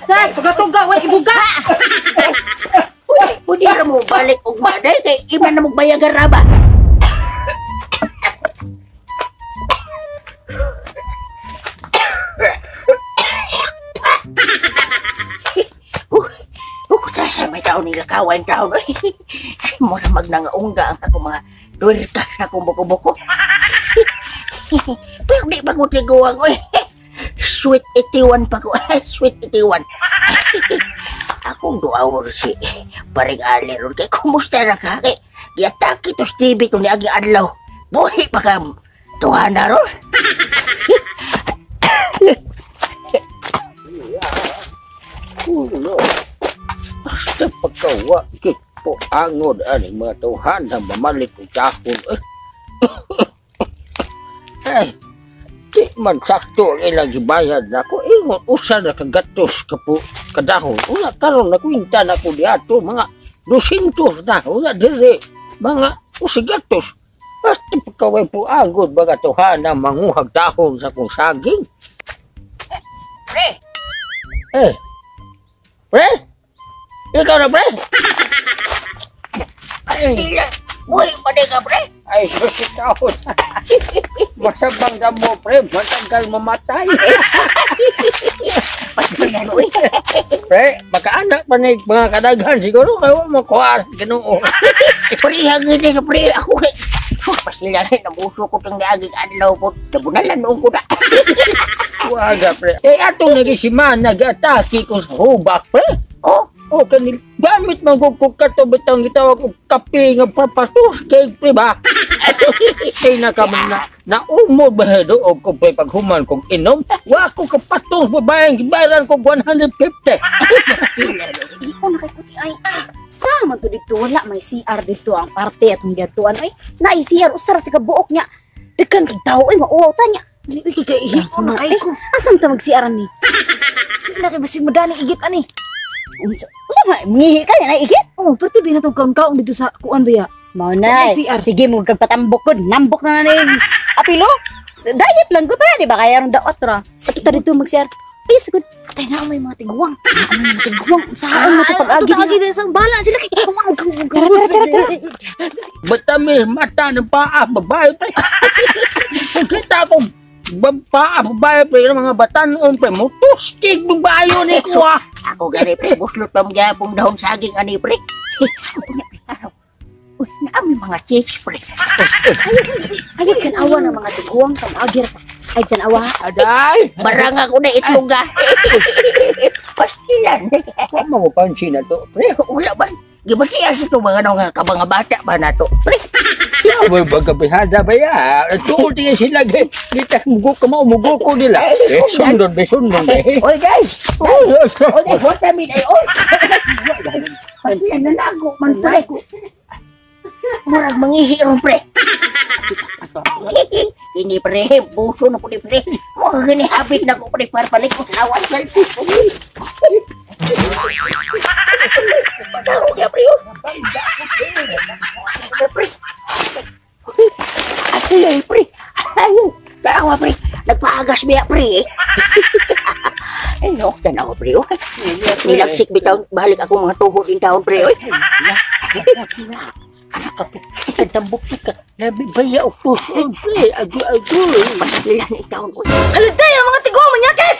Sas, Tuga-tuga, way ibuga. Pwede ra mo balik og maday kay ima na magbayagan ra ba. Sa may taon nila kawan taon. Mura magnangaungga ang ako mga duwirka sa akong buko-buko. Pero di pa ko tiguang, oy. Sweet 81 pa ko. Sweet 81. Akong duawor si Paring Ali ron. Kay kumusta na ka? Kay giatake to Stevie to ni Agi Adlaw. Buhi pa ka tuhan na ron. Ulo. Basta pagkawa, po angod ani mga tawhan na mamalit og dahon. Ay, di man sakto ang ilang gibayad nako. Ingon usa na kagatos kapu kadahon. Una karon nakwinta na ko diato mga 200 na. Una dire mga usigatos. Basta pagkaway po angod mga tawhan na manguhag dahon sa kong saging. Pre! Eh, pre? Ikaw na, pre? Ay, Tila, buhi pa di ka, pre? Ay, sus, ikaw. Masabang damo, pre. Matagal mamatay. Pastilan, uy. Pre, makaanak pa ni mga kadaghan. Siguro kayo makuha sa Ginoo. Pre, hangin ka, pre. Ako kay... Sus, pastilan, nabuso ko itong niaging adlaw po. Nabunalan noong ko na. Waga, pre. Eh, atong nagisimana, nag-atake ko sa hubak, pre. Oh, O, kani gamit man ko kung kato bitang gitawag og kape nga papatos kay pre ba? Kay na ka man na naumo ba doog ko pre paghuman kog inom? Wa ko kapatos babaeng gibayaran ko 150. Di ko nakaikuti ay. Sa man to dito wala may CR dito ang parte atong giadtuan ay. Naay CR usara sa kabuok niya. Daghan kag tao ay mauwaw ta niya. Dili kay ihi ko na kay ko. Asan ta mag CR ni? Di na kay basig madani igit ani. Unsa unsa ma ngihi ka niya na igit? Oh, perti bi natong kaon-kaon dito sa kuan ba ya? Mao na. Wala CR. Sige mo kag patambok gud. Nambok na na ning apilo. Diet lang gud pa di ba kaya ron daot ra. Ato ta dito mag CR. Ay, sagud. Tay na may mga tiguang. Ano mga tiguang? Saan mo to pag-agi Pag-agi niya? din sa bala sila kay. Tara, tara, tara, tara. Batami mata ng paa babae pre. Kung kita akong paa babae pre ng mga batanon pre mutuskig babae ni ko ah. Ako gani, pre. Buslot pa magyapong dahon saging ani, pre. Uy, naami mga chicks, pre. Ay, tanawa ng mga tiguang kamagir. Ay, tanawa. Aday! Barang ako na itlog, ah. Pastilan. Wa mo pansin na to pre. Wala ba? Gibasiya sa ito mga nga kabanga bata ba na to? Pre, Yaw, bagabihada ba ya? Tuol tingin sila gay. Kita mugo ka mo, mugo ko nila. Eh, sundon be, sundon be. Oy guys! Oy, Oy, guys, what I mean, ay, oy! Pastilan na lago man, pre. Murag mangihiron, pre. Kini, pre, buso na po ni pre. Murag gani habit na ko, pre, para balik ko sa awan. Pagkaroon niya, pre, oh. Pre. Ay, pre. Ay, tanawa, pre. Nagpaagas biya, pre. Ay, no, tanawa, pre. Oh. Nilagsik bitaw, balik ako mga tuhod in taon, pre. Oy. Katambok ka. Nabibaya o puso, pre. Agoy, agoy. Pastilan in taon, oy. Haladay ang mga tiguang manyakis.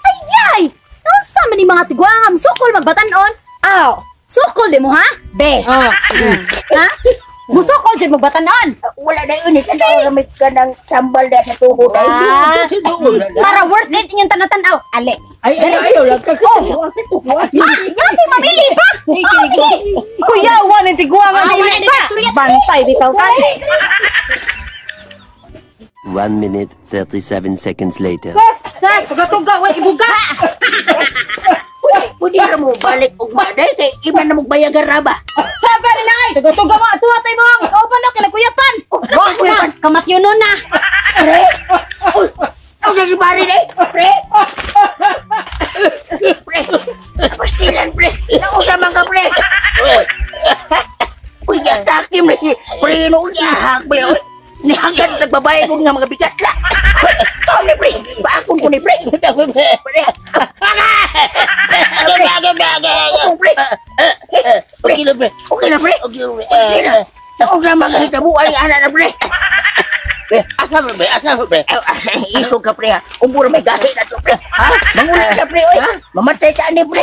Ayay! Unsa man ni mga tiguang sukol magbatan-on? Aw, sukol di mo ha? Be. Ah, Ha? Musukol jud magbatan-on. Wala na yun. Ikaw na may ka ng sambal na sa tuhod. Ay, Ah, sinuol na. para worth it inyong tanatan-aw. Ale. Ay, ay, ayaw lang. Yati mamili pa. Oh, sige. Kuya, wa ni tiguang Ah, ang wala dili pa. ni istorya. Bantay bitaw ka. 1 minute, 37 seconds later. Sas, Tuga-tuga, way ibuga. Pwede ra mo balik og maday kay ima na magbayagan ra ba. Sa pwede na ay. Tuga-tuga mo atuwa tay mo ang kauban no kay nagkuyapan. Oh, kuya pan. kamatyo nun na. Pre. Uy, ano si pare day? Pre. Pre. Pastilan, pre. Nausa man ka, pre. Uy, gatakim na si pre no gahak pre. Uy, Nihanggan nagbabayad ko nga mga bigat la. Tom ni pre. Baakon ko ni, pre. Pre. Utong, pre. Okay na, pre. Okay na, pre. Okay na, pre. Okay na. Taon na mga hitabuan ang anak na, pre. Pre, asa ba, pre? Asa ba, pre? Ay, asa isog ka, pre, ha? Umbura may gahi na to, pre. Ha? Mangulit ka, pre, oy. Mamatay ka ni, pre.